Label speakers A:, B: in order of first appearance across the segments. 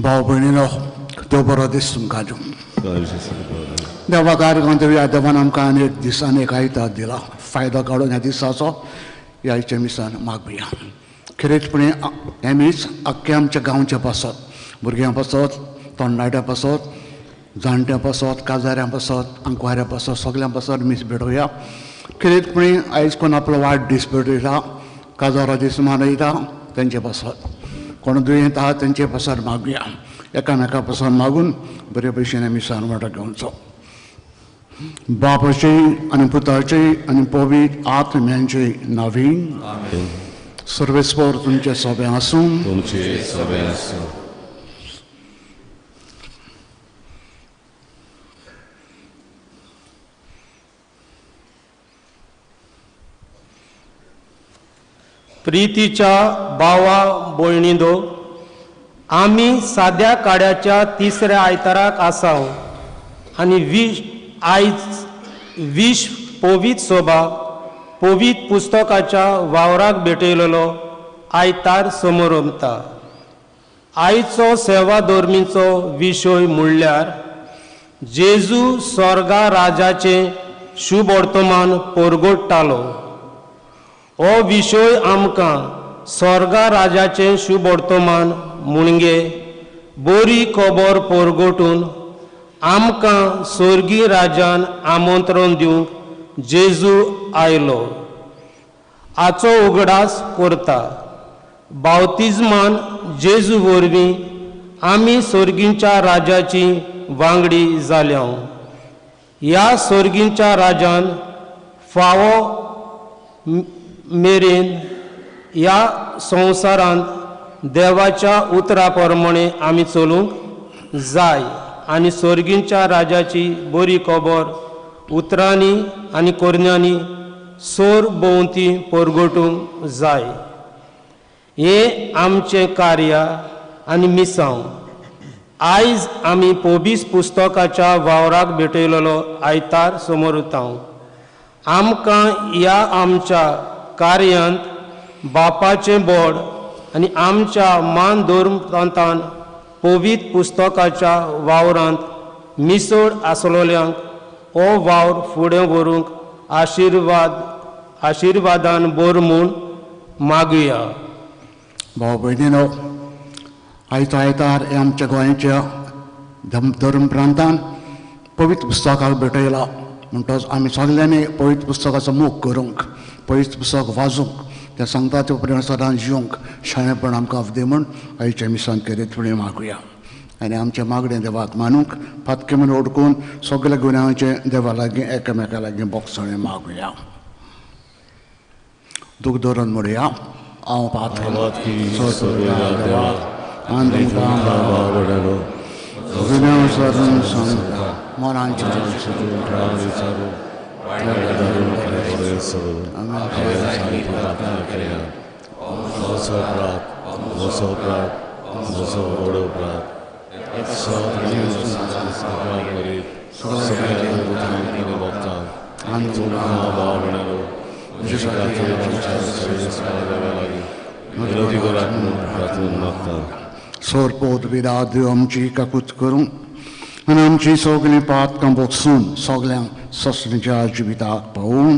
A: भाव भयणीनो देव बरो दीस तुमकां दिवं. देवा कार्य देवया देवान आमकां आनी एक दीस आनी एक आयतार दिला. फायदो काडून ह्या दिसाचो ह्या आयच्या मिसान मागुया. खेरीतपणी हें मीस आख्खे आमच्या गांवच्या पासत, भुरग्यां पासत, तरणाट्यां पासत, जाणट्यां पासत, काजाऱ्यां पासत, आंकवाऱ्यां पासत, सगळ्यां पासत मीस भेटोवया. खेरीतपणी आयज कोण आपलो वाडदीस भेटयता, काजारो दीस मनयता तेंचे पासत, कोण दुयेंत आहा तेंचे पासत मागुया. एकामेका पासून मागून बरे भशेन मिसान वांटो घेवचो. बापाचे आनी पुताचे आनी पवित्र आत्म्यांचे नवीन सर्वेस्पर तुमचे सोबें आसूं.
B: तुमचे सोबें आसूं.
C: प्रितीच्या भावा भयणींनो, आमी साद्या काड्याच्या तिसऱ्या आयताराक आसाव आनी वीस आयज वीस पवित्र सोबा पवित्र पुस्तकाच्या वावराक भेटयलेलो आयतार समोरमता. आयचो सेवा धर्मीचो विशय म्हणल्यार जेजू स्वर्गा राजाचें शुभ वर्तमान परगटतालो. हो विशय आमकां स्वर्गा राजाचें शुभ वर्तमान म्हणगे बरी खबर परगटून आमकां स्वर्गीय राजान आमंत्रण दिवंक जेजू आयलो हाचो उगडास करता. बावतिज्मान जेजू वरवीं आमी स्वर्गीच्या राजाची वांगडी जाल्या. ह्या स्वर्गीच्या राजान फावो मेरेन ह्या संवसारांत देवाच्या उतरा प्रमाणे आमी चलूंक जाय आनी स्वर्गीच्या राजाची बरी खबर उतरांनी आनी करण्यांनी सोर भोंवती परगटूंक जाय. हें आमचें कार्य आनी मिसांव. आयज आमी पोबीस पुस्तकाच्या वावराक भेटयलेलो आयतार समोर उरता. आमकां ह्या आमच्या कार्यांत बापाचें बोड आनी आमच्या मान धर्मप्रांतान पवित्र पुस्तकाच्या वावरांत मिसळ आसलोल्यांक हो वावर फुडें व्हरूंक आशिर्वादान बोर म्हूण मागुया.
A: भाव भयणीनो, आयचो आयतार हे आमच्या गोंयच्या धर्म प्रांतान पवित्र पुस्तकाक भेटयला. म्हणटच आमी सगल्यांनी पवित्र पुस्तकाचो मोग करूंक, पवित्र पुस्तक वाजूंक, तें सांगता ते उपरांत सदांच जिवंक शाणेपण आमकां अवदी म्हूण आयच्या मिसान खेरीतपणी मागुया. आनी आमचें मागणें देवाक मानूंक फातके म्हूण ओडकून सगल्या गुन्यांवाचें देवा लागीं एकामेका लागीं बोगसणें मागुया. दूख धरून म्हणुया, हांव पातकी देवाक आनी तुमकां गुन्यांव सरून सांगता मनांचे सोरपोत विराद आमची काकूत करूं आनी आमची सगळीं पातकां बोगसून सगळ्यांक ससणीच्या जिविताक पावूं.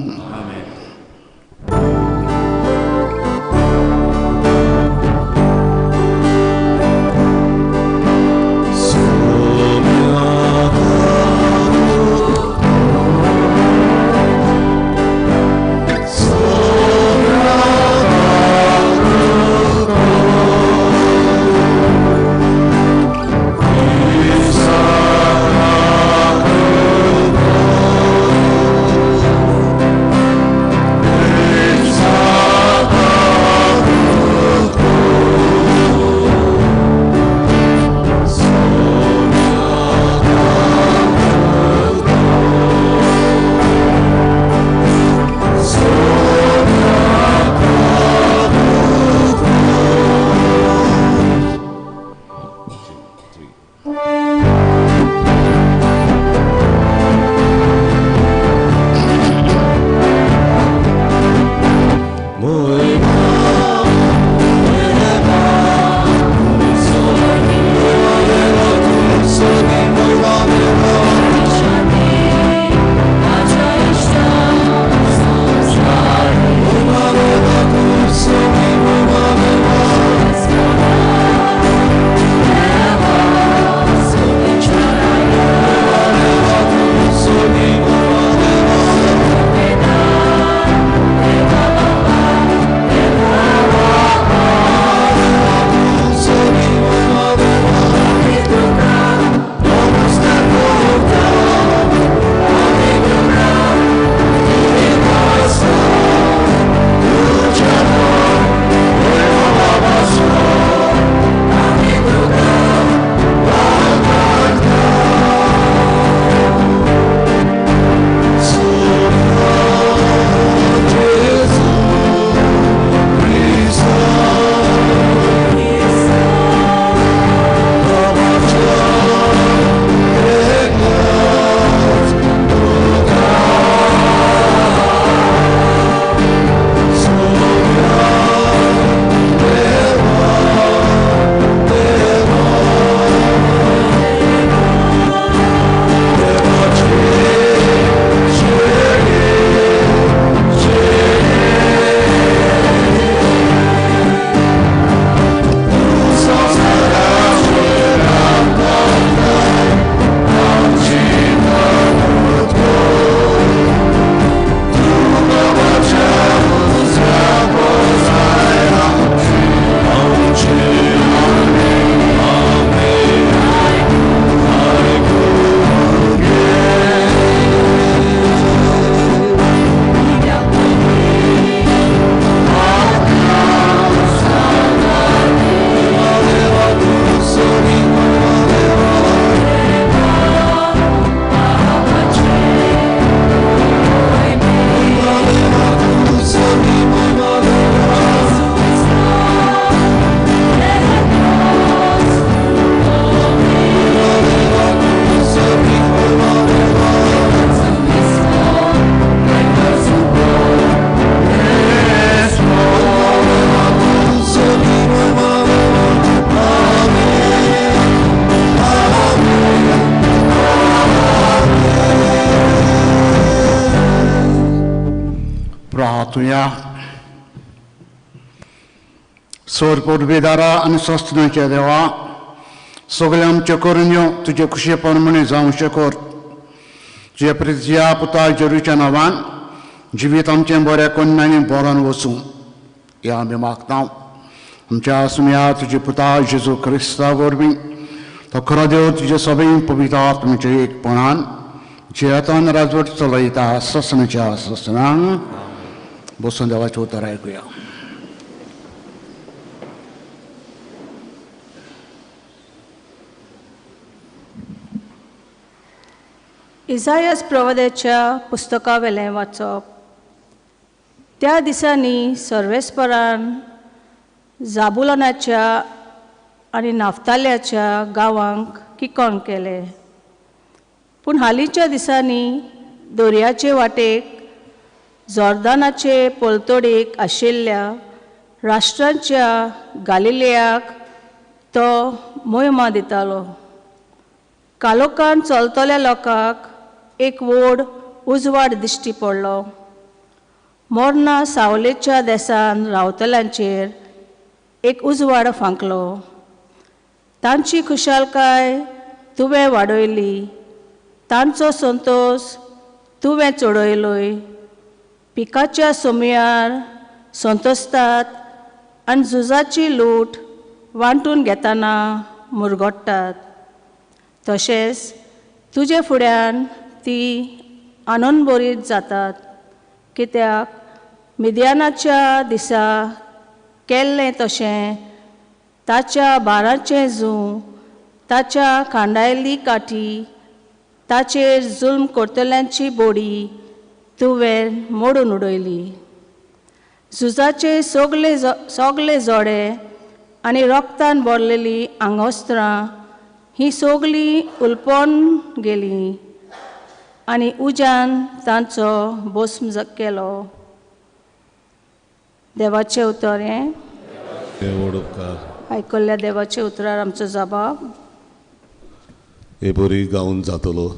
A: प्रार्थुया. सोर पोटबेदारा आनी सस्नाच्या देवा, सगळे आमच्यो करून तुजे खुशे प्रमाणे जावंचें कर. तुज्या प्रितीच्या पुता जेरूच्या नांवान जिवीत आमचें बरें करून आनी बरोवन वचूं ह्या आमी मागता. आमच्या सुम्या तुजे पुता जेजू क्रिस्ता वरवीं तो खरो देव तुजे सगळीं पवित्र आत्म्याच्या एकपणान जियेतान राजवट चलयता ससनाच्या ससनांक. बसून देवाचें उतर आयकुया.
D: इजायस प्रवाद्याच्या पुस्तका वेलें वाचप. त्या दिसांनी सर्वेस्परान जाबुलनाच्या आनी नाफ्ताल्याच्या गांवांक किकोण केलें. पूण हालींच्या दिसांनी दर्याचे वाटेक जॉर्दानाचे पलतोडेक आशिल्ल्या राष्ट्रांच्या गालिलेयाक तो मोहिमा दितालो. कालोकान चलतल्या लोकांक एक व्हड उजवाड दिश्टी पडलो. मोर्ना सावलेच्या देसान रावतल्यांचेर एक उजवाड फांकलो. तांची खुशालकाय तुवें वाडयली, तांचो संतोश तुवें चडयलोय. पिकाच्या सोमयार संतोसतात आनी झुजाची लूट वांटून घेतना मुरगोट्टात. तशेंच तुजे फुड्यान ती आनंदभरीत जातात, कित्याक मिद्यानाच्या दिसा केल्लें तशें ताच्या बाराचें जूं, ताच्या खांडायल्ली काठी, ताचेर जुल्म करतल्यांची बोडी तुवें मोडून उडयली. झुजाचे सगले सगले जोडे आनी रोगतान भरलेली आंगोस्त्रां ही सगळीं उलपोन गेलीं आनी उज्यान तांचो भस्म केलो. देवाचें उतर हें. आयकल्ल्या देवाच्या उतरार आमचो जबाब
E: हे बरी गावन जातलो.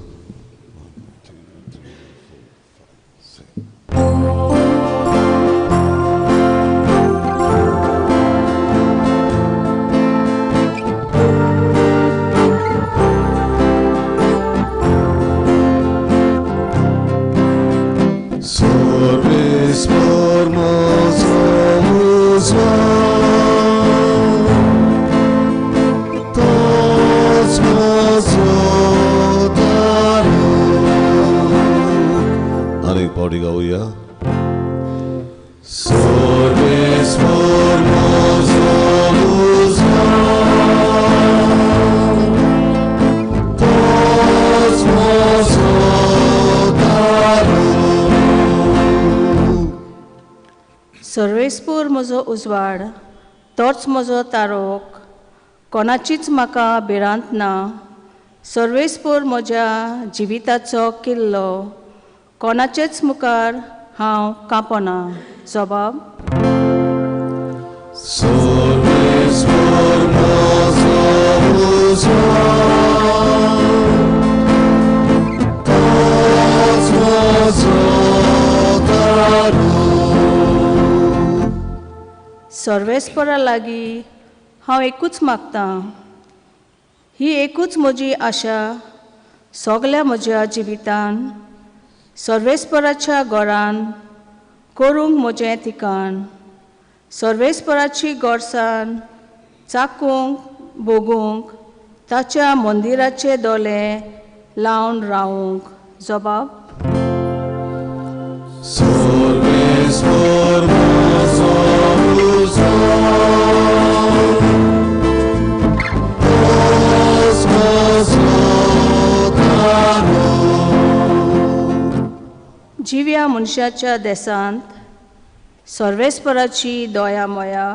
E: पावटी गावया.
D: सर्वेस्पूर म्हजो उजवाड, तोच म्हजो तारोक, कोणाचीच म्हाका भिरांत ना. सर्वेस्पूर म्हज्या जिविताचो किल्लो, कोणाचेच मुखार हांव कांपना. जबाब. सर्वेस्परा लागीं हांव एकूच मागतां, ही एकूच म्हजी आशा सगल्या म्हज्या जिवितान सर्वेस्पराच्या घरान करूंक म्हजें ठिकाण. सर्वेस्पराची गोडसान चाकूंक भोगूंक ताच्या मंदिराचे दोले लावन रावूंक. जबाब. जिव्या मनशाच्या देसांत सर्वेस्पराची दया मया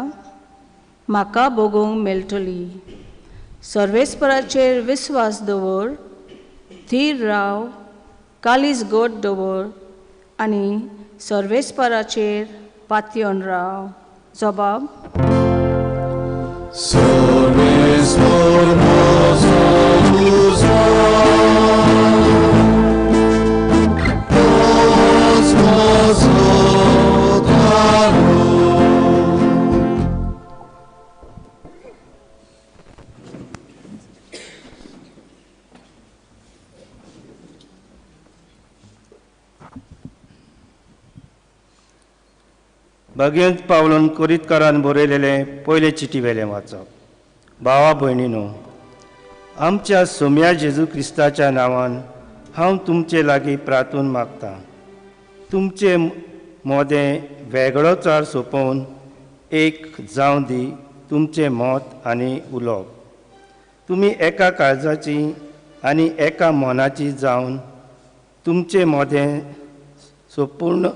D: म्हाका भोगूंक मेळटली. सर्वेस्पराचेर विस्वास दवर, थीर राव, कालीज गोट दवर आनी सर्वेस्पराचेर पातयेवन राव. जबाब.
C: भगवंत पावलून कोरीतकारान बरयलेलें पयले चिटी वेलें वाचप. भावा भयणीनो, आमच्या सोम्या जेजू क्रिस्ताच्या नांवान हांव तुमचे लागीं प्रार्थून मागतां, तुमचे मोदें वेगळोचार सोंपोवन एक जावं दी तुमचें मत आनी उलोवप. तुमी एका काळजाची आनी एका मनाची जावन तुमचे मोदें संपूर्ण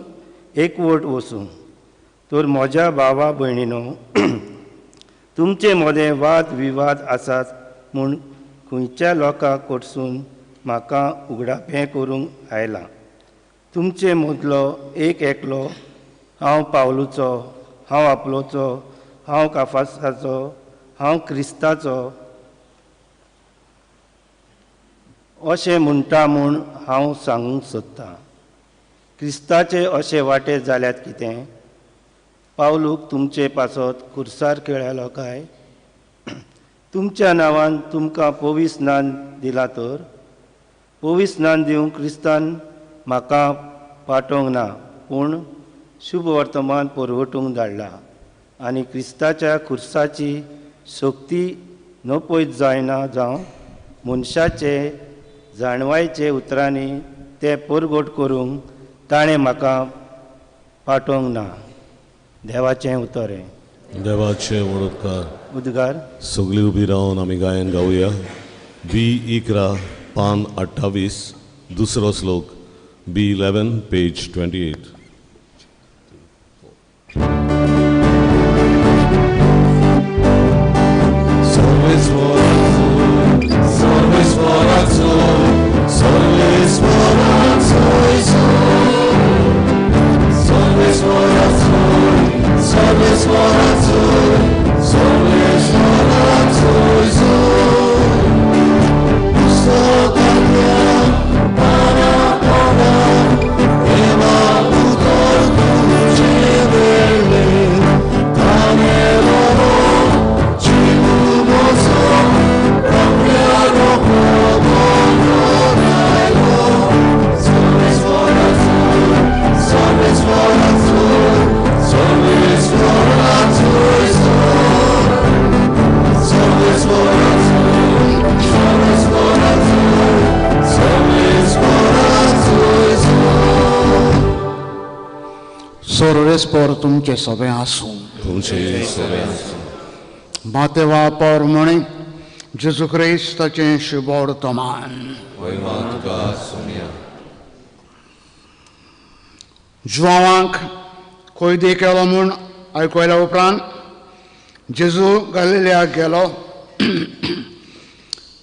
C: एकवट वसूं. तर म्हज्या भावा भयणीनो, तुमचे मदें वाद विवाद आसात म्हूण खंयच्या लोकां कडसून म्हाका उगडापें करूंक आयलां. तुमचे मदलो एक एकलो हांव पावलूचो, हांव आपलोचो, हांव काफासाचो, हांव क्रिस्ताचो अशें म्हणटा म्हूण हांव सांगूंक सोदतां. क्रिस्ताचे अशे वांटे जाल्यात कितें? पावलूक तुमचे पासत खुर्सार खेळ्ळो काय? तुमच्या नांवान तुमकां पवित्र स्नान दिलां तर पवित्र स्नान दिवंक क्रिस्तान म्हाका पाठोवंक ना, पूण शुभ वर्तमान पुरवटूंक धाडला आनी क्रिस्ताच्या खुर्साची शक्ती नपयत जायना जावं मनशाचे जाणवायचे उतरांनी तें परगट करूंक ताणें म्हाका पाठोवंक ना. देवाचें उतर हें.
E: देवाचें उपकार.
C: उद्गार.
E: सगळीं उबी रावन आमी गायन गावया. बी 11 पान 28 दुसरो श्लोक. बी 11 पेज 28.
A: सर्वेस्पर तुमचे सगळे आसूं.
E: तुमचे सगळे आसूं.
A: मातेवा पर म्हणे जेजू क्रिस्ताचें शुभ वर्तमान. जुवांक कोयदे केलो म्हूण आयकल्या उपरांत जेजू गालिलियाक गेलो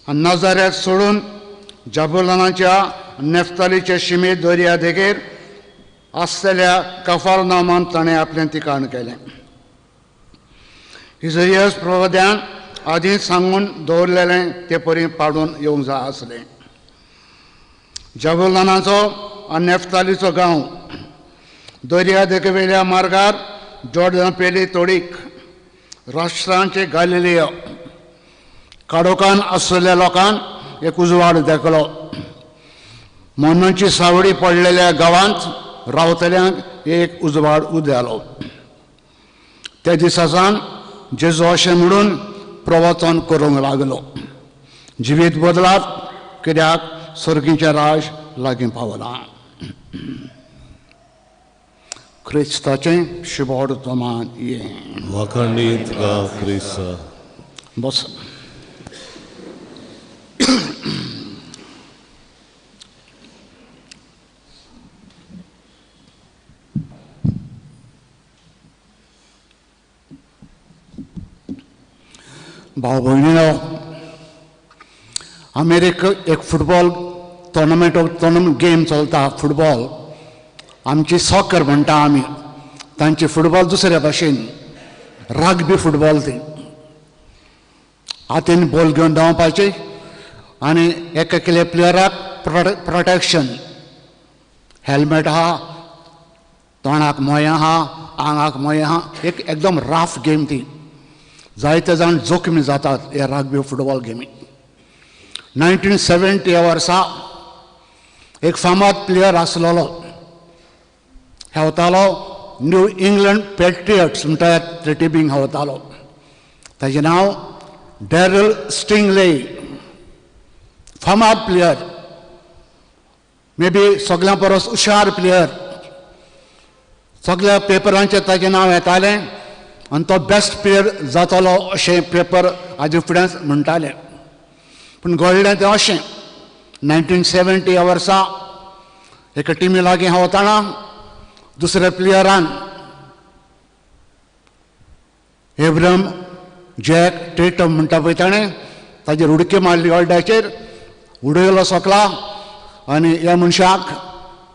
A: आनी नाजाऱ्याक सोडून जाबुलनाच्या नेफ्तालीचे शिमे दर्या देगेर आसलेल्या कफारनामान ताणें आपलें ठिकाण केलें. इजयस प्रवाद्यान आदींच सांगून दवरलेलें ते परी पाडून येवंक जाय आसलें. जाबुलनाचो आनी नेफ्तालीचो गांव दर्या देगेवेल्या मार्गार जॉर्डन पेली तोडीक राष्ट्रांचे गालिलिया काडोकान आसलेल्या लोकांक एक उजवाड देखलो. मरणाची सावळी पडलेल्या गांवांत रावतल्यांक एक उजवाड उदेलो. त्या दिसासान जेजू अशें म्हणून प्रवचन करूंक लागलो, जिवीत बदलात, कित्याक सर्गीचें राज लागीं पावलां. क्रिस्ताचें शुभ वर्तमान हें.
E: वाखाणणी तुका क्रिस्ता.
A: बस. भाव भयणीनो, अमेरिका एक फुटबॉल टोर्नामेंट गेम चलता. फुटबॉल आमची सॉकर म्हणटा आमी, तांची फुटबॉल दुसऱ्या भाशेन रग्बी फुटबॉल. ती हातीन बॉल घेवन धांवपाची आनी एक एकल्या प्लेयराक प्रोटेक्शन हेल्मेट आहा, तोंडाक मोया आहा, आंगाक मोया आहा. एक एकदम राफ गेम ती. जायते जाण जोखमी जातात ह्या रग्बी फुटबॉल गेमी. 1970 ह्या वर्सा एक फामाद प्लेयर आसलेलो, खेळतालो न्यू इंग्लंड पॅट्रियट्स म्हणटा ते टिमींक वतालो. ताजें नांव डॅरल स्टिंगले, फामाद प्लेयर, मे बी सगळ्यां परस हुशार प्लेयर. सगळ्या पेपरांचेर ताजें नांव येतालें आनी तो बेस्ट प्लेयर जातलो अशें पेपर हाजे फुडें म्हणटाले. पूण घडलें तें अशें, 1970 ह्या वर्सा एका टिमी लागीं हांव वतना दुसऱ्या प्लेयरान एब्रम जॅक टेटम म्हणटा पळय ताणें ताजेर उडकी मारली, ऑल्ड्याचेर उडयलो सोकला आनी ह्या मनशाक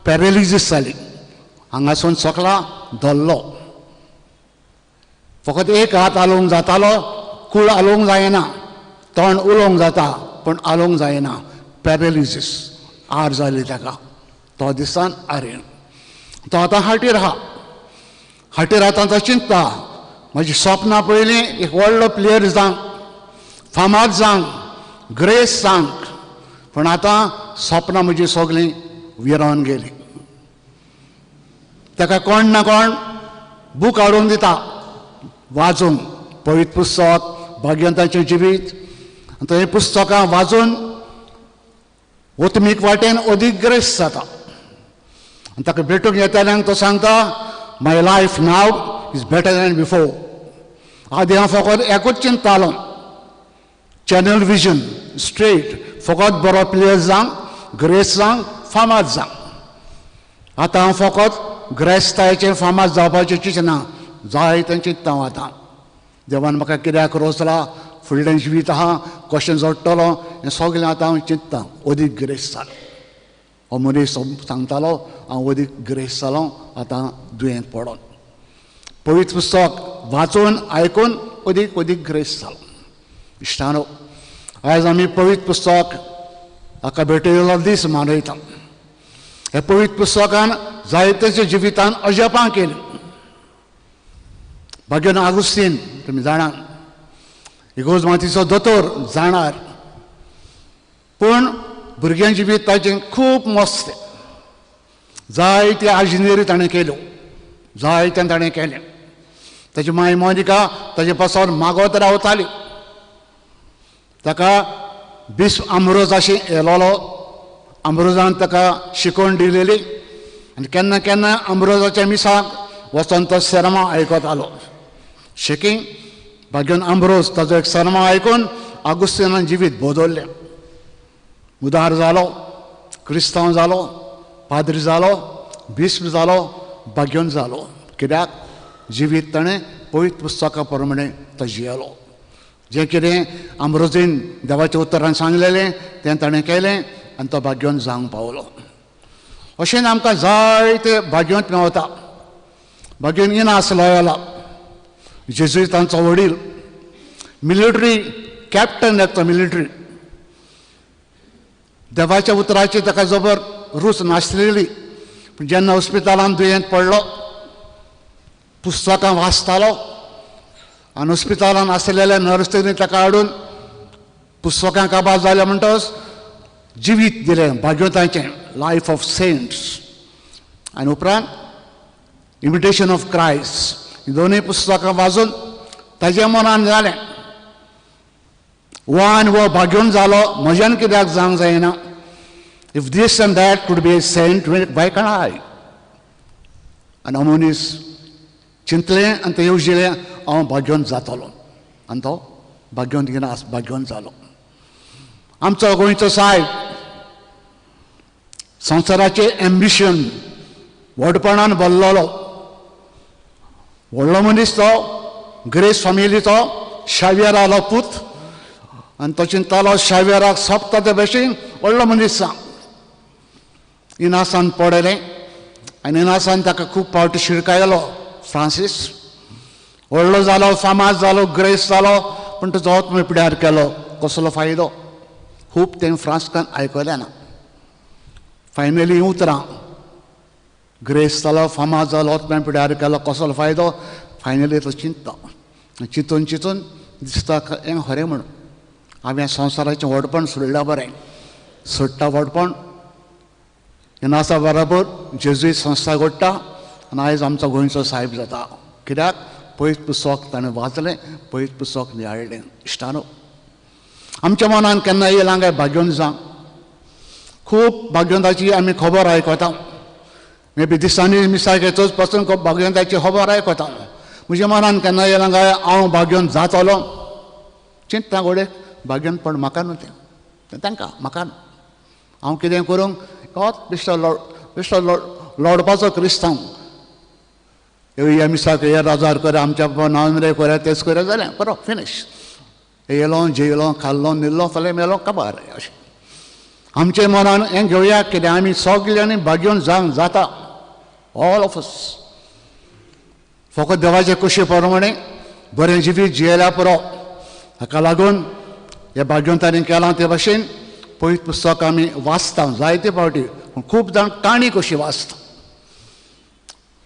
A: पॅरेलिजीस जाली. हांगासून सोकला धरलो, फकत एक हात हालोवंक जातालो, कूळ हालोवंक जायना, तोंड उलोवंक जाता पूण हालोवंक जायना. पॅरेलिजीस आर जाली ताका. तो दिसान आरेन तो आतां हाटीर आहा. हाटीर आतां तो चिंतता, म्हजी सपनां पयलीं एक व्हडलो प्लेयर जावंक, फामाद जावंक, ग्रेस जावंक, पूण आतां सपनां म्हजी सगळीं विरावन गेलीं. ताका कोण ना कोण बूक हाडून दिता वाजूंक, पवित्र पुस्तक, भाग्यवंताचें जिवीत. आनी तो हीं पुस्तकां वाजून ओतमीक वाटेन अदीक ग्रेस जाता. आनी ताका भेटूंक येताल्यांक तो सांगता, my life now is better than before. आदी हांव फकत एकूच चिंततालो, चॅनल विजन स्ट्रेट, फकत बरो प्लेयर जावंक, ग्रेस जावंक, फामाद जावंक. आतां हांव फकत ग्रेस्तायेचें फामाद जावपाचें चिंतना, जाय तें चिंतता हांव आतां. देवान म्हाका कित्याक रोसला, फुडलें जिवीत आहा कशें जोडटलो हें सगळें आतां हांव चिंतता. अदीक ग्रेस जालो हो मनीस सांगतालो, हांव अदीक ग्रेस जालो आतां दुयेंत पडोन. पवित्र पुस्तक वाचून आयकून अदीक अदीक ग्रेस जालो. इश्टानो, आयज आमी पवित्र पुस्तक हाका भेटयलो दीस मनयता. ह्या पवित्र पुस्तकान जायतेच्या जिवितान अजापां केलीं. भाग्यन आगुस्तीन तुमी जाणा, इगोज मातीचो दोतोर जाणार, पूण भुरग्यांचें जिवीत ताचें खूब मस्त. जायते आजिनेरी ताणें केल्यो, जायतें ताणें केलें. ताची माय मोनिका ताजे पासून मागत रावताली. ताका बिस्प आमरोज अशें येयलोलो, आमरोजान ताका शिकोवन दिलेली आनी केन्ना केन्ना आमरोजाच्या मिसाक वचोन तो सेरमा आयकतालो. शेकी भाग्यन आमरोज ताजो एक सेरमा आयकून आगुस्तिनान जिवीत बदल्लें. उदार जालो, क्रिस्तांव जालो, पाद्री जालो, बिस्प जालो, भाग्यन जालो. कित्याक जिवीत ताणें पवित्र पुस्तका प्रमाणें तो जियेलो. जें कितें आमरोजीन देवाच्या उतरान सांगलेलें तें ताणें केलें आनी तो भाग्यवंत जावंक पावलो. अशें आमकां जायते भाग्यवंत मेवता. भाग्यवंत इनास लोयोला, जेजुइतांचो वडील, मिलिटरी कॅप्टन एक तो मिलिटरी. देवाच्या उतराची ताका जबर रूच नासलेली, पूण जेन्ना हॉस्पिटलान दुयेंत पडलो, पुस्तकां वाचतालो आनी हॉस्पिटलान आसलेल्या नर्सींनी ताका हाडून पुस्तकां काबार जाल्या म्हणटच जिवीत दिलें भाग्यवंताचें, लायफ ऑफ सेंट्स. आनी उपरांत इमिटेशन ऑफ क्रायस्ट, ही दोनूय पुस्तकां वाजून ताज्या मनान जालें, वान हो भाग्यवंत जालो, म्हज्यान कित्याक जावंक जायना? If this and that could be a saint, why can't I? आनी हो मनीस चिंतलें आनी तें येवजिलें, हांव भाग्यवंत जातलो. आनी तो भाग्यवंत इनास भाग्यवंत जालो. आमचो गोंयचो सायब संवसाराचें एम्बिशन व्हडपणान भरलेलो व्हडलो मनीस तो, ग्रेस फॅमिलीचो, शावियरालो पूत. आनी तो चिंततालो शावियराक सोंपता ते भशेन व्हडलो मनीस जावं. इनासान पडलें आनी इनासान ताका खूब फावटी शिरकायलो. फ्रांसीस व्हडलो जालो, फामाद जालो, ग्रेस जालो, पूण तुजो आत्म पिड्यार केलो, कसलो फायदो? खूब तें फ्रांस्कान आयकलें ना. फायनली उतरां, ग्रेस जालो, फामाद जालो, आत्म्या पिड्यार केलो, कसलो फायदो? फायनली तो चिंतता, चिंतून चिंतून दिसता हें खरें म्हणून हांवें संवसाराचें व्हडपण सोडल्यार बरें. सोडटा व्हडपण, इनासा बराबर जेजुईत संस्था घडटा आनी आयज आमचो गोंयचो साहेब जाता. कित्याक? पयत पुस्तक ताणें वाचलें, पयत पुस्तक नियाळ्ळें. इश्टानो, आमच्या मनान केन्ना येयलां काय भाग्योन जावं? खूब भाग्यवंताची आमी खबर आयकता. मे बी दिसांनी मिसाक येतच पासून भाग्यवंताची खबर आयकता. म्हज्या मनान केन्ना येयलां काय हांव भाग्यवंत जातलो? चिंतता घोडे भाग्यवंतपण म्हाका न्हू तें, तांकां, म्हाका न्हू. हांव कितें करूंक होच बेश्टो बेश्टो लडपाचो क्रिस्तांव. ह्या मिसाक हे राजार कर, आमच्या नांव कोऱ्या तेच कोऱ्या जालें बरो फिनीश. येयलो, जेयलो, खाल्लो, न्हिल्लो, फाल्यां मेलो, काबार. अशें आमच्या मनान हें घेवया कितें आमी सगल्यांनी भाग्योन जावंक जाता. ऑल ऑफ अस फकत देवाचे कुशी प्रमाणे बरें जिवीत जियेल्या पुरो. हाका लागून हे भाग्यवंतांनी केलां ते भाशेन पयत पुस्तक आमी वाचता जायते फावटी. पूण खूब जाण काणी कशी वाचता,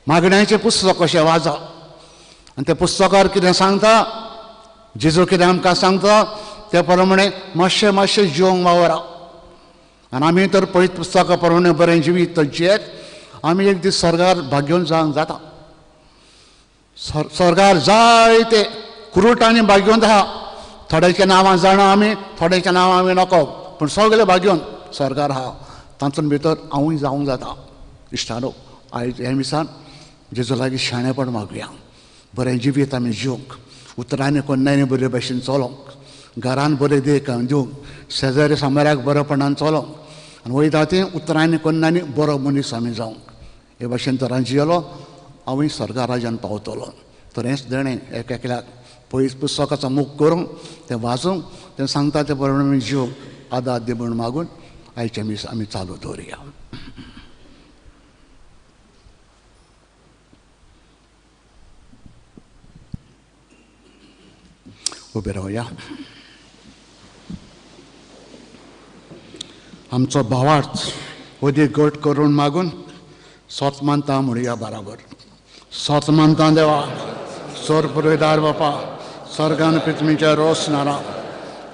A: मागण्याचें पुस्तक कशें वाचा आनी त्या पुस्तकार कितें सांगता, जेजू कितें आमकां सांगता त्या प्रमाणे मातशें मातशें जिवंक वावरा. आनी आमी तर पयत पुस्तका प्रमाणे बरें जिवीत तर जियेत आमी एक दीस स्वर्गार भाग्योन जावंक जाता. स्वर्गार जायते कुरुटांनी भाग्योन आहा. थोड्याच्या नांवां जाणा आमी, थोड्याच्या नांवां आमी नको, पूण सगळे भाग्योन स्वर्गार आहा. तातूंत भितर हांवूय जावंक जाता. इश्टानो, आयज ह्या मिसान जेजू लागीं शाणेपण मागुया, बरें जिवीत आमी जिवंक, उतरांनी कोन्नांनी बरे भशेन चलोंक, घरान बरें देख दिवंक, शेजारी सामाऱ्याक बरेपणान चलोंक आनी वयता ती उतरांनी कोन्नांनी बरो मनीस आमी जावंक. हे भाशेन तर जियेलो हांवूय स्वर्गा राजान पावतलो. तर हेंच देणें एक एकल्याक पयस पुस्तकाचो मूख करूंक, तें वाचूंक, तें सांगता तें प्रमाणे आमी जिवंक आदार दी म्हूण मागून आयचें मीस आमी चालू दवरुया. उबे रावया. आमचो भावार्थ अदीक घट करून मागून सोत मानता म्हणया बराबर. सोत मानता देवा, सोर पुरयदार बापा, स्वर्गान पृथ्वीच्या रोस नारा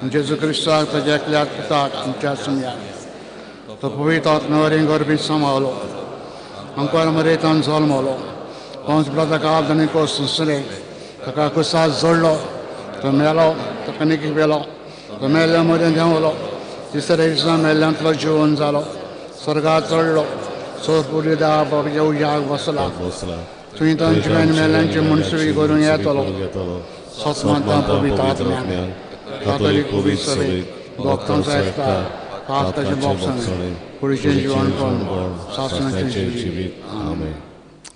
A: जेजू क्रिस्ताक ताज्या एकल्याक पुताक आमच्या सुमया तो पवित्र आत्म्यावरी गर्भीत समावलो, अंकार मरेतान जल्मलो, पंच ताका आनी कोस सुसले, ताका कुसास जोडलो, तो मेलो, ताका निकी पेलो, तो मेल्ल्या मरेन देंवलो, तिसऱ्या दिसा मेल्ल्यांतलो जिवन जालो, स्वर्गार चडलो, सोर पुरयदा बाबाच्या उज्याक बसला, तुवें तांचे मेल्ल्यांची मनसुरी करून येतलो. सत मानता पवित्र आत्म्यान, कातोलीक पवित्र सभेक, भक्तांचो एकचार, पापाचें भोगसणें, कुडीचें जिवनपण, सासणाचें जिवीत. आमेन.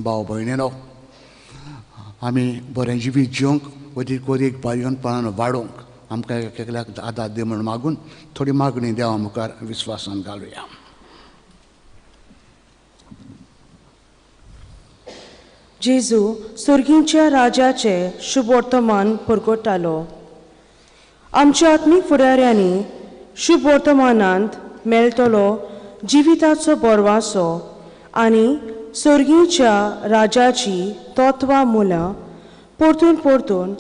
A: भाव भयणीनो, आमी बरें जिवीत जिवंक अदीक अदीक भाग्यवंतपणान वाडोवंक आमकां एक एकल्याक आदार दी म्हूण मागून थोडी मागणी देवा मुखार विस्वासान घालुया.
F: जेजू सुर्गींच्या राजाचे शुभवर्तमान परगटालो. आमच्या आत्मीक फुडाऱ्यांनी शुभवर्तमानांत मेळटलो जिविताचो बरवासो आनी सुर्गींच्या राजाची तत्वां मुलां परतून परतून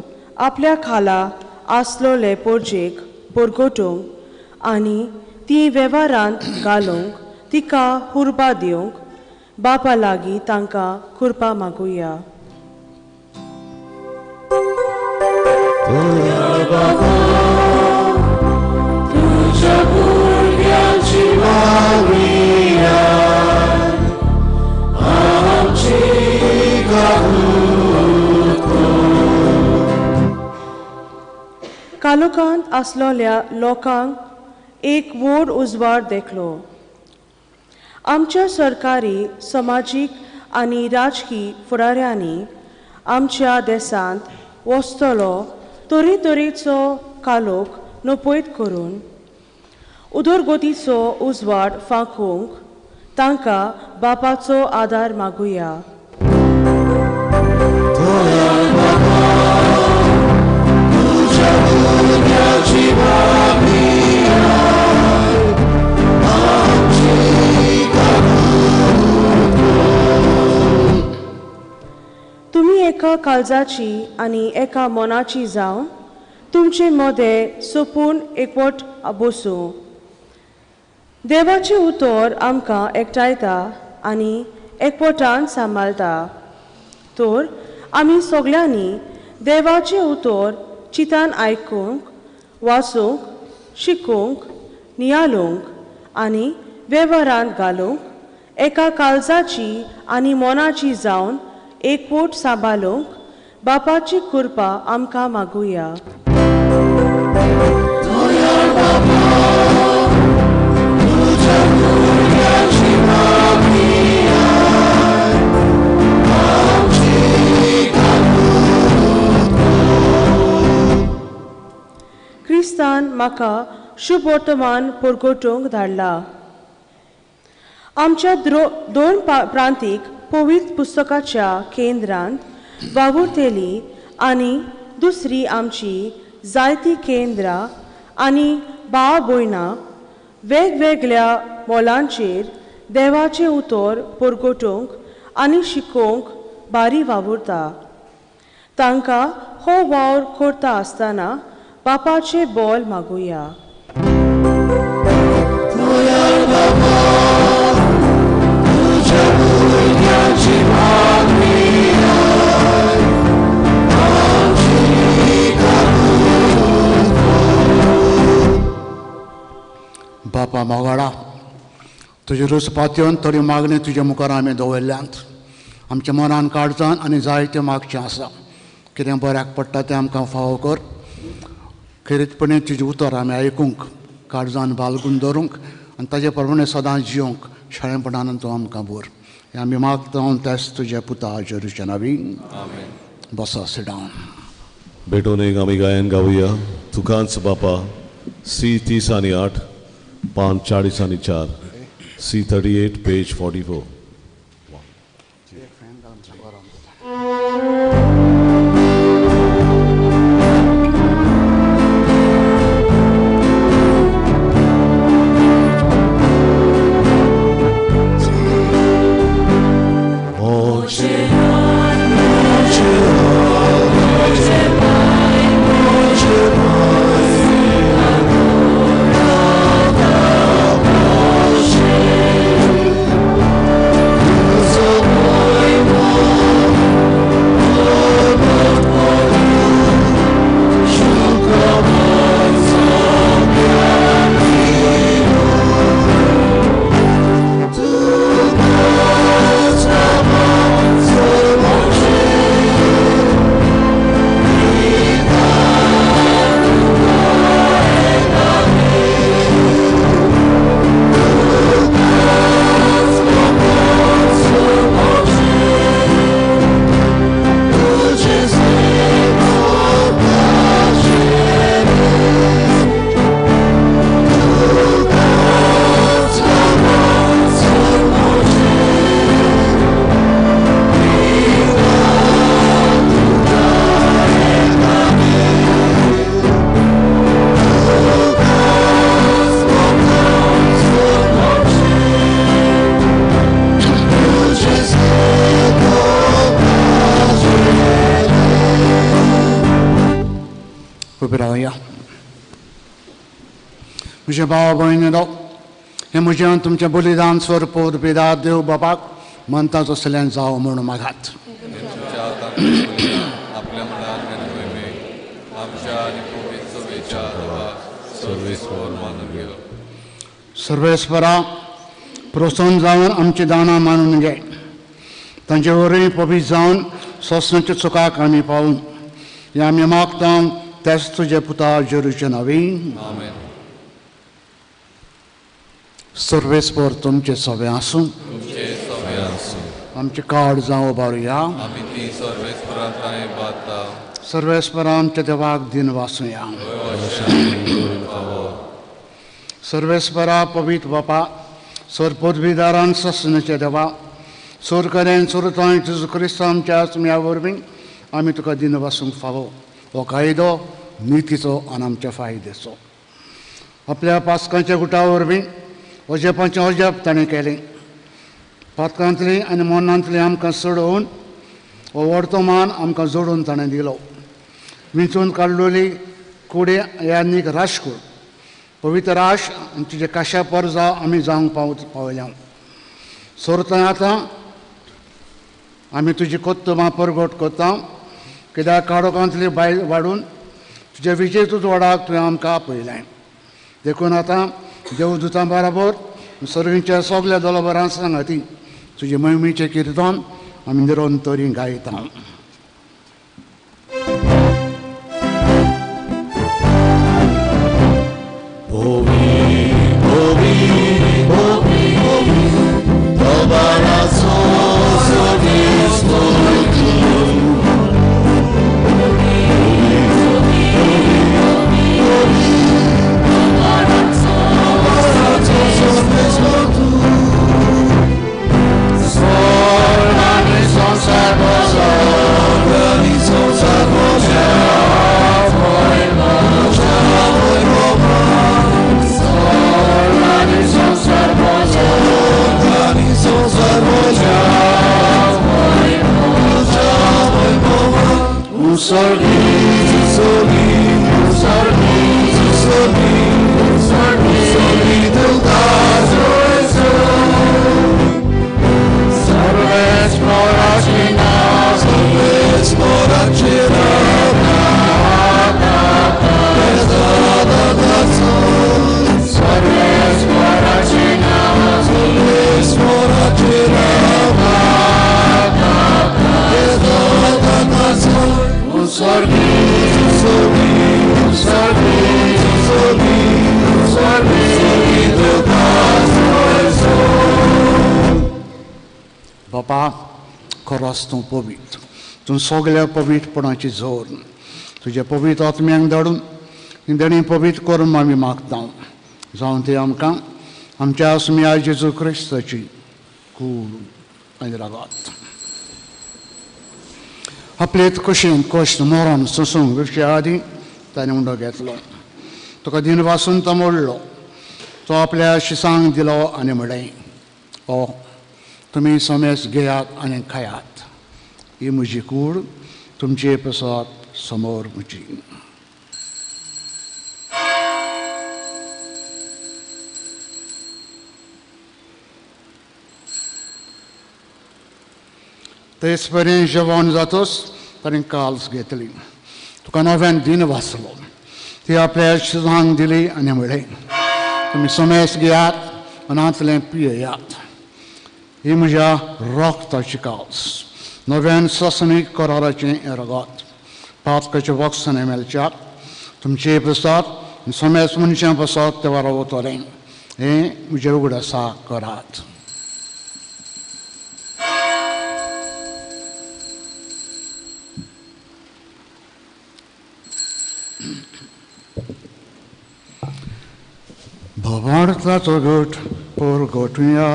F: आपल्या खाला आसलोले पोरजेक परगटूंक आनी ती वेव्हारांत घालूंक तिका हुर्बा दिवंक बापा लागीं तांकां कृपा मागुया. कालोकांत आसलोल्या लोकांक एक व्हड उजवाड देखलो. आमच्या सरकारी, समाजीक आनी राजकी फुडाऱ्यांनी आमच्या देशांत वचतलो तरेतरेचो कालोख नपयत करून उदरगतीचो उजवाड फांकूंक तांकां बापाचो आदार मागुया. तुमी एका काळजाची आनी एका मनाची जावन तुमचे मदें सोपून एकवट बसूं. देवाचें उतर आमकां एकठांयता आनी एकवटान सांबाळटा. तर आमी सगळ्यांनी देवाचें उतर चितान आयकूंक, वाचूंक, शिकूंक, नियाळूंक आनी वेव्हारांत घालूंक एका काळजाची आनी मनाची जावन एकवट सांबाळूंक बापाची कृपा आमकां मागुया. क्रिस्तान म्हाका शुभवर्तमान परगटूंक धाडला. आमच्या दोन प्रांतीक पवित्र पुस्तकाच्या केंद्रांत वावुरतली आनी दुसरी आमची जायती केंद्रां आनी भाव भयणां वेगवेगळ्या मोलांचेर देवाचें उतर परगटूंक आनी शिकोवंक बारी वावुरता. तांकां हो वावर करता आसतना बापाचें बोल मागुया.
A: बापा मोगाडा, तुजे रुसपात्योन थोडी मागणी तुज्या मुखार आमी दवरल्यांत. आमच्या मनान काळजान आनी जायतें मागचें आसा. कितें बऱ्याक पडटा तें आमकां फावो कर. खेरीतपणे तुजें उतर आमी आयकूंक, काळजान बालगून दवरूंक आनी ताजे प्रमाणे सदां जियोंक शाळेपणान तूं आमकां बोर. हें आमी मागता तेच तुज्या पुता जेरूच्या नांवी. बसा, सिट डावन.
E: भेटून एक आमी गायन गावया तुकांच बापा, सी 30 आनी 8, पान 40 आनी 4, सी 38 पेज 44.
A: म्हज्या भाव भयणीनो, हें म्हजें तुमचें बलिदान स्वरूप पिदा देव बापाक मनताचो सल्यान जावं म्हणून मागात. सर्वेस्परा प्रोत्साहन जावन आमची दानां मानून घे, तांचे वरवीं पवित्र जावन सोंसण्याच्या चुकाक आमी पावून हें आमी मागता तेच तुजे पुता जेरूचे नांवी. सर्वेस्पर तुमचे सगळे आसूं, आमचे कार्ड जावं उबारुया. सर्वेस्पर आमच्या देवाक दिन वासूया. सर्वेस्परा पवित्र बापा, सर पदवीदारान ससनाच्या देवा, सोरकऱ्यान सुरतां जेजू क्रिस्त आमच्या आत्म्या वरवीं आमी तुका दिन वासूंक फावो. हो कायदो नितीचो आनी आमच्या फायद्याचो. आपल्या पासकांच्या गुटा वरवीं अजापांचें अजाप ताणें केलें. पातकांतली आनी मरणांतली आमकां सोडोवन हो वर्तमान आमकां जोडून ताणें दिलो. विंचून काडलेली कुडे ह्या नीक राशकूळ पवित्र राश आनी तुजे काशा परजा आमी जावंक पावल्या. सोरतां आतां आमी तुजी कोत्तुमां परगट करता कित्याक काळोखांतली बायल वाडून तुजे विजय तुजवाडाक तुवें आमकां आपयलें. देखून आतां देवदूतां बराबर सर्वींच्या सगल्या दलबरां सांगाती तुजे महिमेचें किर्तन आमी निरंतरी गायता. बापा, खरोच तूं पवित्र, तूं सगल्या पवित्रपणाची जोर. तुज्या पवित्र आत्म्यांक धाडून देणी पवित्र करून आमी मागता, जावन ते आमकां आमच्या आसम्या जेजू क्रिस्ताची कूड आनी रागात. आपले कशेन कश्ट मरण सोसूंक विरच्या आदीं ताणें उंडो घेतलो, तुका दिन वासून तो मोडलो, तो आपल्या शिसांक दिलो आनी म्हणलें, ओ तुमी समेस घेयात आनी खायात, ही म्हजी कूड तुमचे प्रसाद समोर म्हजी. तेच परी जेवण जातोच ताणें काल्स घेतली, तुका नव्यान दिन वाचलो, ती आपल्या शिसांक दिली आनी म्हणलें, तुमी समेस घेयात मनांतलें पियेयात, ही म्हज्या रक्ताची काल्स, नव्यान ससनीक कराराचें रगत, पातकाचें वक्सणें मेळच्याक तुमचे प्रसाद समेस मनशां प्रसाद ते वारा वतलें, हें म्हजें उगडासा करात. भवार्थाचो घट परगटुया.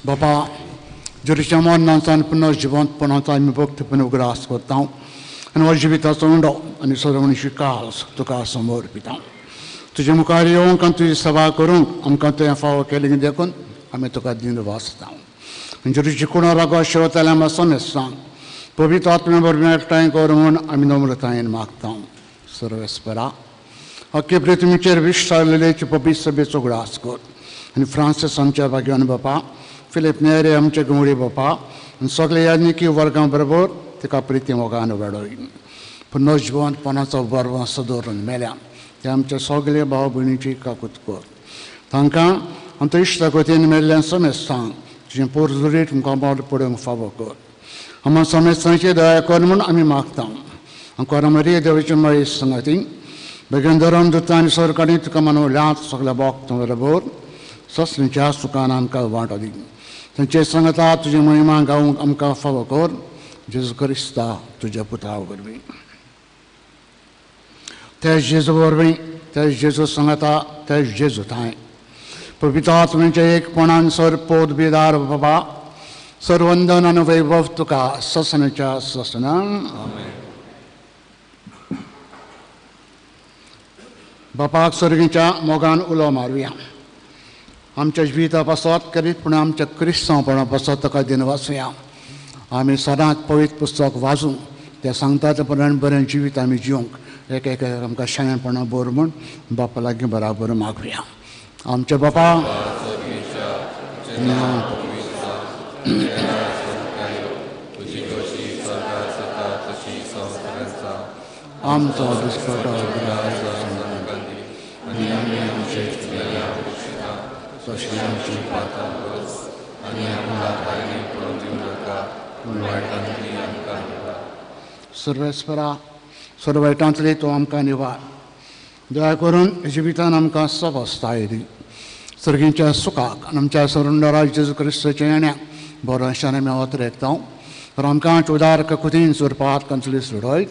A: बाबा, जुरीच्या मरणांचान पुनः जिवंतपणाचो आमी भक्तपण उगडास करता आनी हो जिविताचो उंडो आनी सदवणीची काल्स तुका समर्पिता. तुजे मुखार येवंक आनी तुजी सेवा करूंक आमकां तुवें फावो केली देखून आमी तुका दिन वाचता. जुरीची कुणा रागो शेवताल्या आमकां समेस्तांक पवित्र आत्म्या वरवीं एकठांय कर म्हूण आमी नम्रतायेन मागता. सर्वेस्परा, अख्खे पृथ्वीचेर विश्वालेची पवित्र सभेचो उगडास कर आनी फ्रांसीस आमच्या भाग्यान बापा, फिलीप नेरे आमचे गुंवडी बापा आनी सगळे याज्ञिकी वर्गां बरोबर तिका प्रिती मोगान वाडय. पुनर्जिवंतपणाचो बरवास दवरून मेल्या ते आमच्या सगळे भाव भयणीची काकूत कर. तांकां आमच्या इश्टागतीन मेल्ल्या समेस्तांक तुजें पोरजुरीत तुमकां मोल पडूंक फावो कर. आमकां समेस्तांची दया कर म्हूण आमी मागता. आमकां मरिये देवाचे माई सांगाती बेगीन धरम दुता आनी सरकारी तुका मानवल्यात सगल्या भक्त बरोबर ससणीच्या सुखान आमकां वांटो दी. तांचे सांगता तुजी महिमा गावंक आमकां फावो कर. जेजू क्रिस्ता तुज्या पुता वरवीं. ते जेजू वरवीं, ते जेजू सांगता, ते जेजू थांय पवित्र आत्म्याच्या एकपणान सर पोत बिदार बाबा सर्वंदन आनी वैभव तुका ससनाच्या ससनान. बापाक सर्गीच्या मोगान उलो मारुया. आमच्या जिविता पासत करीत पूण आमच्या क्रिस्तांवपणा पासत ताका दिनवासुया. आमी सदांच पवित्र पुस्तक वाचूंक, तें सांगता ते प्रमाण बरें जिवीत आमी जिवंक एक एक आमकां शाणेपणां बर म्हूण बापा लागीं बराबर मागुया. आमच्या बापा आमचो दुस्पटो सर्वेस्परा सर्व वायटांतले तो आमकां निवार. दया करून जिवितान आमकां सवस्थाय दी. सर्गींच्या सुखाक आनी आमच्या सरुंडरा जेजू क्रिस्ताच्या येण्याक बरोशान आमी ओतरेकता. तर आमकां उदार कुतीन सुरपात कंचली सोडय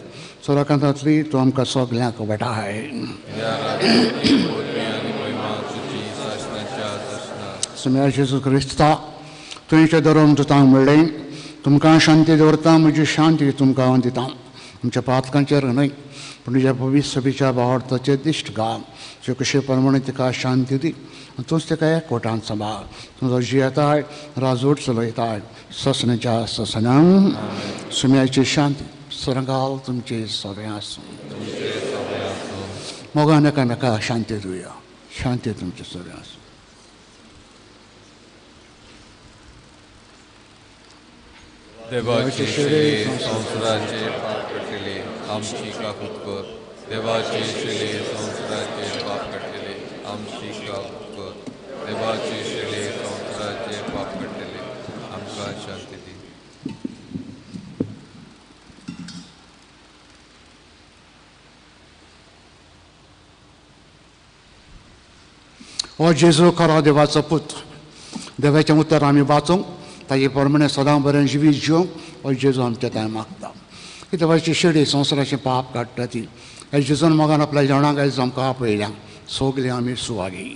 A: सोराकांतांतली तूं आमकां सगल्यांक वाटाय. सुम्या जेजू क्रिस्ता तुंयचें धरून तुतांक म्हणलें, तुमकां शांती दवरता, म्हजी शांती तुमकां हांव दिता. आमच्या पातकांचेर न्हय पूण तुज्या पवित्र सभेच्या भावार्थाचेर दिश्ट घाल. तुजे कशे प्रमाणे तिका शांती दी आनी तूंच तिका एकवटान सांबाळ. तुजो जियेताय राजवट चलयताय ससनाच्या ससनांक. सुम्याची शांती सरंगाल तुमचे सगळें आसूं. मोगान एकामेका शांती दिवया. शांती तुमचे सगळें आसूं.
B: देवाचे शिले संवसाराचे पाप काडटले आमची काकूत कर. देवाचे शिले संवसाराचे पाप काडटले आमची काकूत कर. देवाचे शिले संवसाराचे पाप काडटले आमकां शांती दी.
A: हो जेजू खरो देवाचो पूत. देवाचें उतर आमी वाचूंक, ताजे प्रमाणे सदां बरें जिवीत जिवंक हो जेजू आमच्या थंय मागता. ही देवाची शेडी संवसाराचें पाप काडटा ती ह्या जेजून मोगान आपल्या जेवणाक आयज आमकां आपयल्या. सगळीं आमी सुवागी.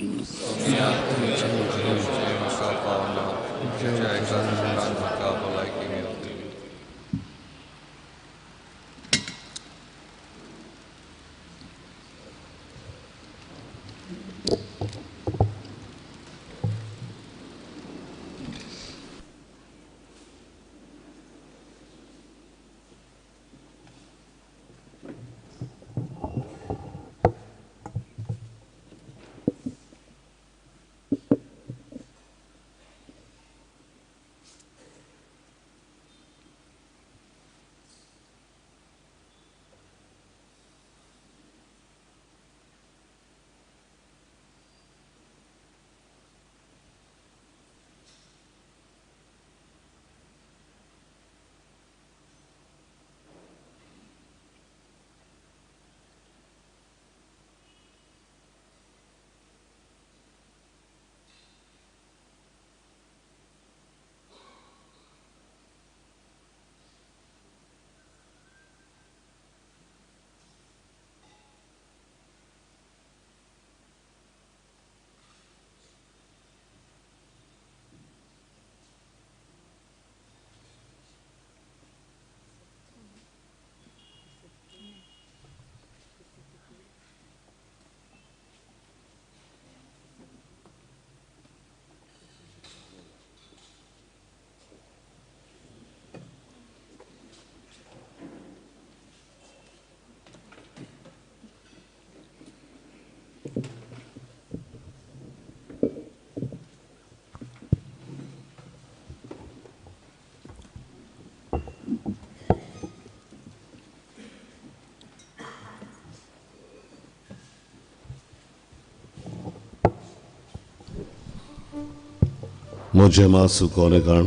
E: म्हजें मास कोणे काण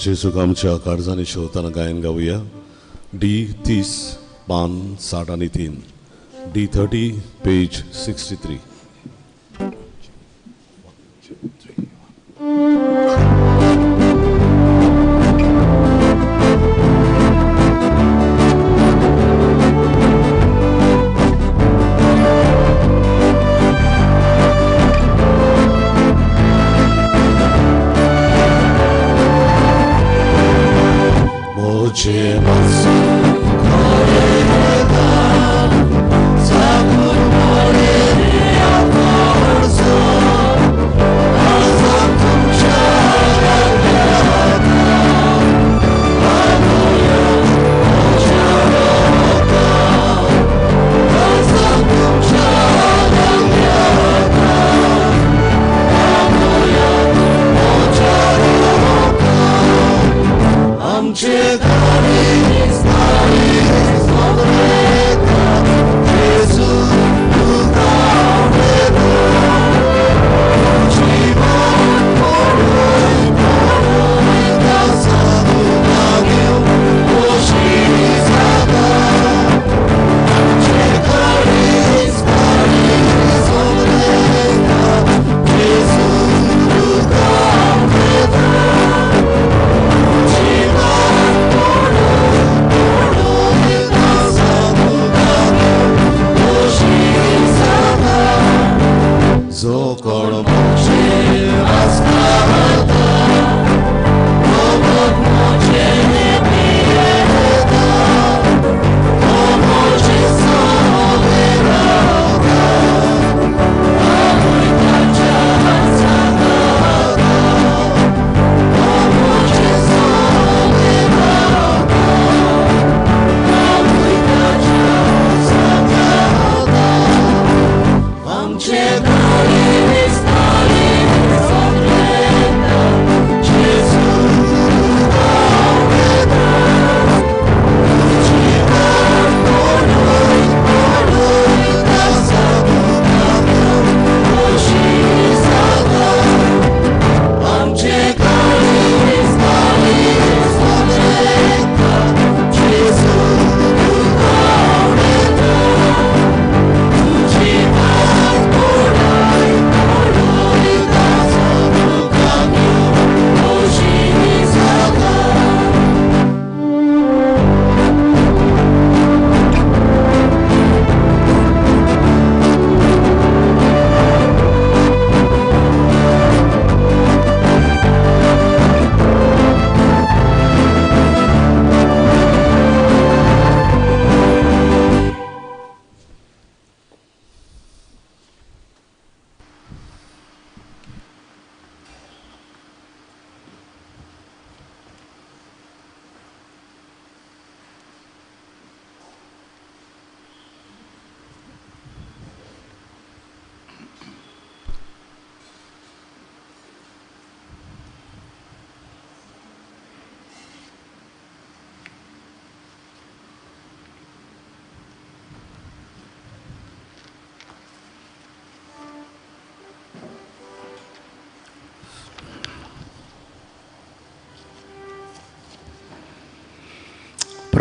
E: जेजूक आमच्या काळजांनी शेवताना गायन गावया. डी 30 पान 63, डी 30 पेज 63.
B: Sakur more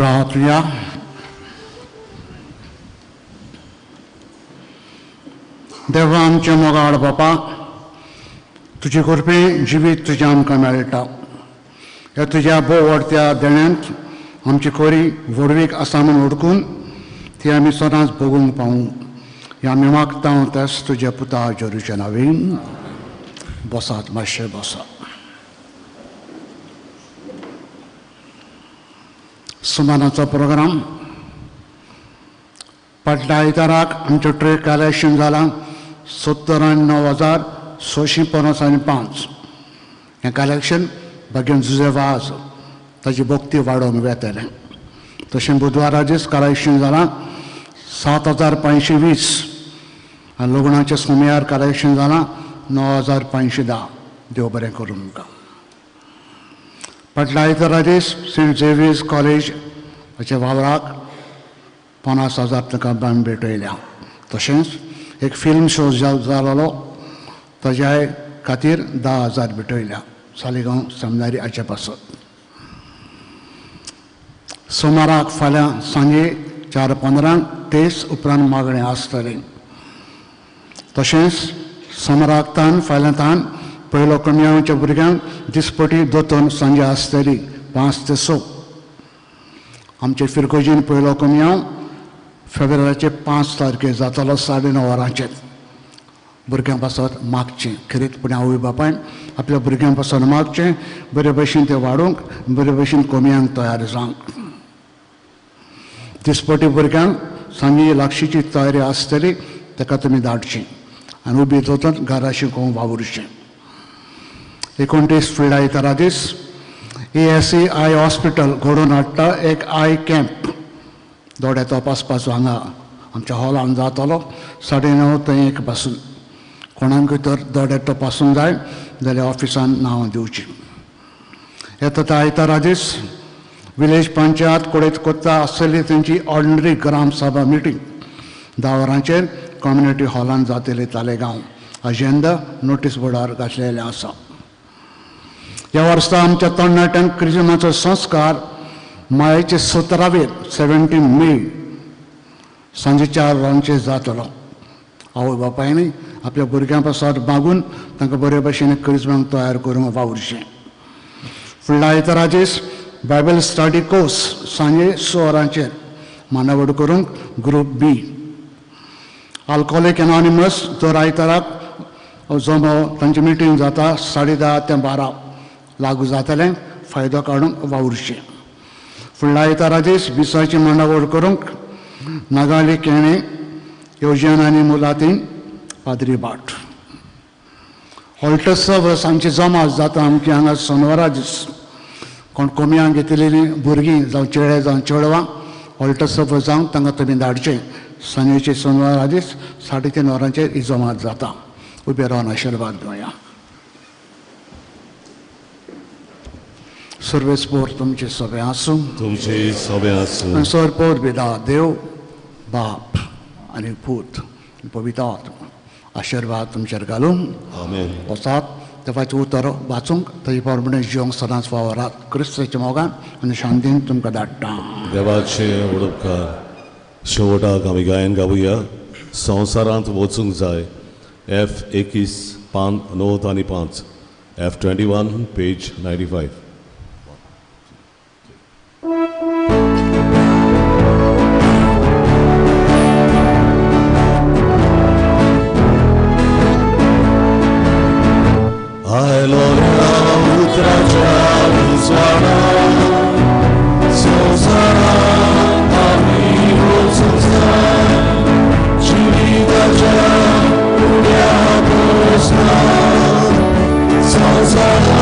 A: प्रार्थुया. देवा आमच्या मोगाळ बापा, तुजे कृपे जिवीत तुजें आमकां मेळटा. ह्या तुज्या भोव व्हडत्या देण्यांत आमची खोरी व्हडवीक आसा म्हूण ओडकून ती आमी सदांच भोगूंक पावूं ह्या आमी मागता तेच तुज्या पुता जेरूच्या नांवान. बसात मातशें बसात. सुमानाचो प्रोग्राम फाटल्या आयताराक आमचें ट्रेक कलेक्शन जालां 79,655. हें कलेक्शन भगीन जुजेवाज ताजी भक्ती वाडोवंक वेतलें. तशें बुधवारा दीस कलेक्शन जालां 7,520 आनी लग्नाच्या सोमयार कलेक्शन जालां 9,510. देव बरें करूं तुमकां. फाटल्या आयतारा दीस सेंट झेवियर्स कॉलेज हाच्या वावराक 50,000 ताका आमी भेटयल्या. तशेंच एक फिल्म शो जालोलो ताज्या खातीर 10,000 भेटयल्या सालिगांव सेमिनारी हाचे पासत. सोमाराक फाल्यां सांजे 4:15 तेच उपरांत मागणें आसतलें. तशेंच सोमाराक तान फाल्यां तान पयलो कमयांवच्या भुरग्यांक दिसपटी दोतोन सांजे आसतली 5 ते 6. आमचे फिरगोजीन पयलो कमयांव फेब्रुवारीचे 5 तारखेर जातलो 9:30 वरांचेर. भुरग्यां पासत मागचें खेरीतपणी आवय बापायन आपल्या भुरग्यां पासत मागचें बरे भशेन तें वाडोवंक बरे भशेन कोमयांक तयार जावंक. दिसपटी भुरग्यांक सांजे लागशीची तयारी आसतली ताका तुमी धाडची आनी उबी दोतोन घरा शिकोवंक वावुरचें. 29 फुडल्या आयतारा दीस ASC I hospital घडोवन हाडटा एक I camp दोळे तपासपाचो हांगा आमच्या हॉलान जातलो 9:30 ते 1 पासून. कोणाकूय तर दोळे तपासूंक जाय जाल्यार ऑफिसान नांवां दिवचीं. येता त्या आयतारा दीस विलेज पंचायत कोडेत कोत्ता आसतली तेंची ऑर्डिनरी ग्राम सभा मिटींग 10 वरांचेर कम्युनिटी हॉलान जातली तालेगांव. अजेंडा नोटीस बोर्डार घातलेलें आसा. ह्या वर्सा आमच्या तरणाट्यांक क्रिजमाचो संस्कार मायेचे 17 17 मे सांजे 4 वरांचेर जातलो. आवय बापायनी आपल्या भुरग्यां पासत मागून तांकां बरे भशेन क्रिजमाक तयार करूंक वावुरचें. फुडल्या आयतारा दीस बायबल स्टडी कोर्स सांजे 6 वरांचेर मांडावड करूंक ग्रूप बी. आल्कोहोलीक एनॉनिमस दर आयताराक जमो तांची मिटींग जाता 10:30 ते 12 लागू जातलें. फायदो काडूंक वावुरचें. फुडल्या आयतारा दीस मिसाची मांडावळ करूंक नागाली केणे योजन आनी मुलातीन पाद्री भाट. हॉल्टसव सांजची जमात जाता आमची हांगा सोनवारा दीस. कोण कोमयांक घेतलेलीं भुरगीं जावं चेडे जावं चेडवां हॉल्टसव जावंक तांकां तुमी धाडचें. सांजेचे सोनवारा दीस 3:30 वरांचेर ही जमात जाता. उबे रावन आशिर्वाद घेवया. सर्वेस्पोर तुमचे सगळे आसूं.
E: तुमचे सगळे आसूं.
A: सरपोर बिदा देव बाप आनी पूत पवित्र आत्मा आशिर्वाद तुमचेर घालूं.
E: आमेन.
A: वचात देवाचें उतर वाचूंक ताजे प्रमाणे जिवंक सदांच वावरात. क्रिस्ताच्या मोगान आनी शांतीन तुमकां धाडटा.
E: देवाचे उपकार. शेवटाक आमी गायन गावया संवसारांत वचूंक जाय. F 21 पान 9 आनी 5. F 21 page 95.
G: संसारांत